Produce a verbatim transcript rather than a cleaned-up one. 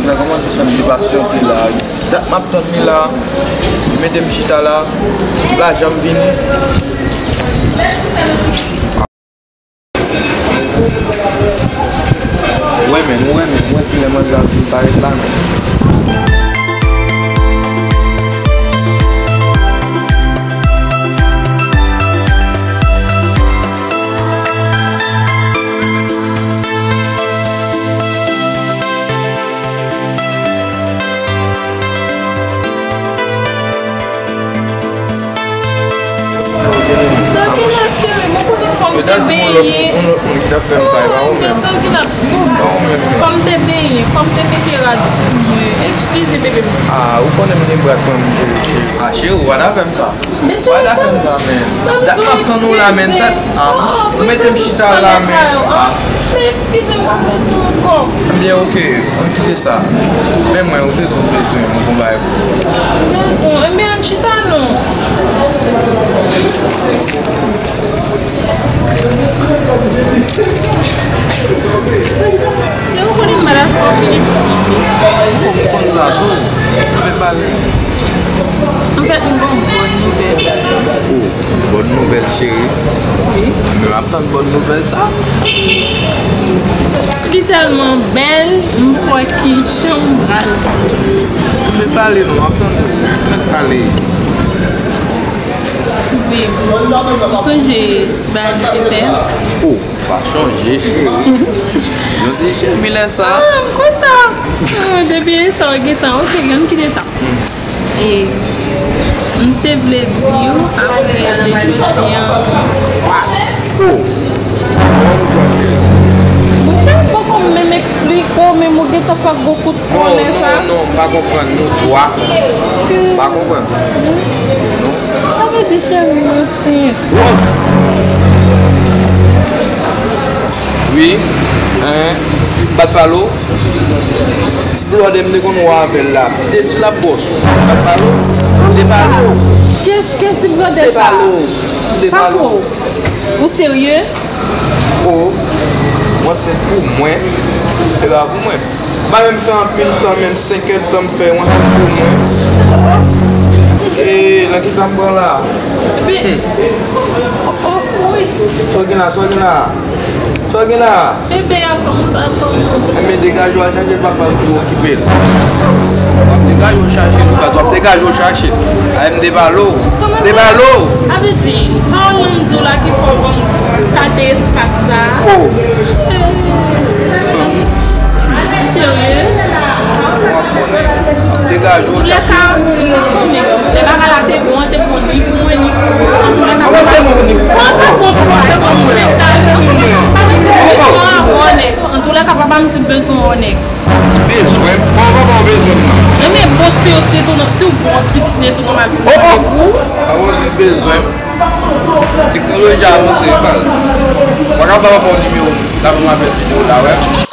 Sa kòmanse fè m depasyante la. Dat m ap tann li la. Mete m chita la. Li pa janm vini. Ou wè men, ou wè men, ou wè kilè manzè ap vin parèt la men. Sa ki la, cheri, mwen konnen fò m te benyen. Sa ki la, fò m te benyen, fò m te mete rad sou mwen. Eskize, bebe m. Ah, ou konnen m gen bras mwen, cheri. Ah, cheri, ou pa ta fè m sa. Ou pa ta fè m sa, men. Dat m ap tann ou la, men. Dat, ah, ou mete m chita la, men. Ah. Men eskize m, pa fè sa ankò. Ebyen, oke, ann kite sa. Men mwen, ou te di w bezwen m, ou konn bagay pou di. Bezwen, ebyen, ann chita non. Se ou konnen m malad fò vini pou pipis. Ou konn sa tou. Ann pale. Anfèt, m gon bòn nouvèl. Oh, bòn nouvèl, cheri. Wi. Men m ap tann bòn nouvèl sa. Li tèlman bèl, m kwè ki jan m pral di. Men pale non, m ap tann ou. Mèt pale. Wi. Ou sonje ti bagay nou te fè? Oh, pa chonje, cheri. Nou te chèmi lè sa. Ah, m kontan. Ah, depi sa, w gentan. Oke, ann kite sa. E, m te vle di w, apre de jodi an. Oh! Kòman nou pran, cheri? Monchè, m poko menm eksplike w, men m gentan fè gwo kout Non, non, non, m pa konprann nou twa. M pa konprann. Non. Sa vle di cheri m ansent. Gwòs! Wi. Hein? Bat palo. Ti blòdè m te konn wè avè l la. M te di l ap gwòs. Bat palo. M te pale w. Kès, kès ti blòdè sa? M te pale w. M te pale w. Ou serye? Oh, ou ansent pou mwen. E pa pou mwen. M pa menm fè anpil tan, menm senk èdtan m fè, ou ansent pou mwen. E, nan kisa m pran la? Epi, oh, oh, wi. Sa w gen la, sa w gen la? Sa w gen la? Bebe a kòmanse ap pran. Enben, degaje w al chache papa l pou okipe l. W ap degaje w chache, Lucas, w ap degaje w chache. A, m te pale w. Kòman te pale w? Sa vle di, pawòl mwen m di w la ki fè w ban m kate espas sa. Oh. Serye? Degaje w chache. Antoulèka, m konnen. Lè bagay la te bon, te bon, ni pou mwen, ni pou ou. Antoulèka, kòman te bon, ni pou ou? Kòman te bon pou ou? Kòman te bon pou mwen? Pa gen diskisyon avè w, nèg. Antoulèka, papa m di l bezwen w, nèg. Bezwen m? Kòman papa w bezwen m nan? Enben, bon, si yo, si tou, si w gwòs pitit, li tou nòmal pou li pou ou. Papa w di l bezwen m. Teknoloji avanse, wi, baz. Ou pa ka ba papa w nimewo m, la pou m apèl videyo la, wè.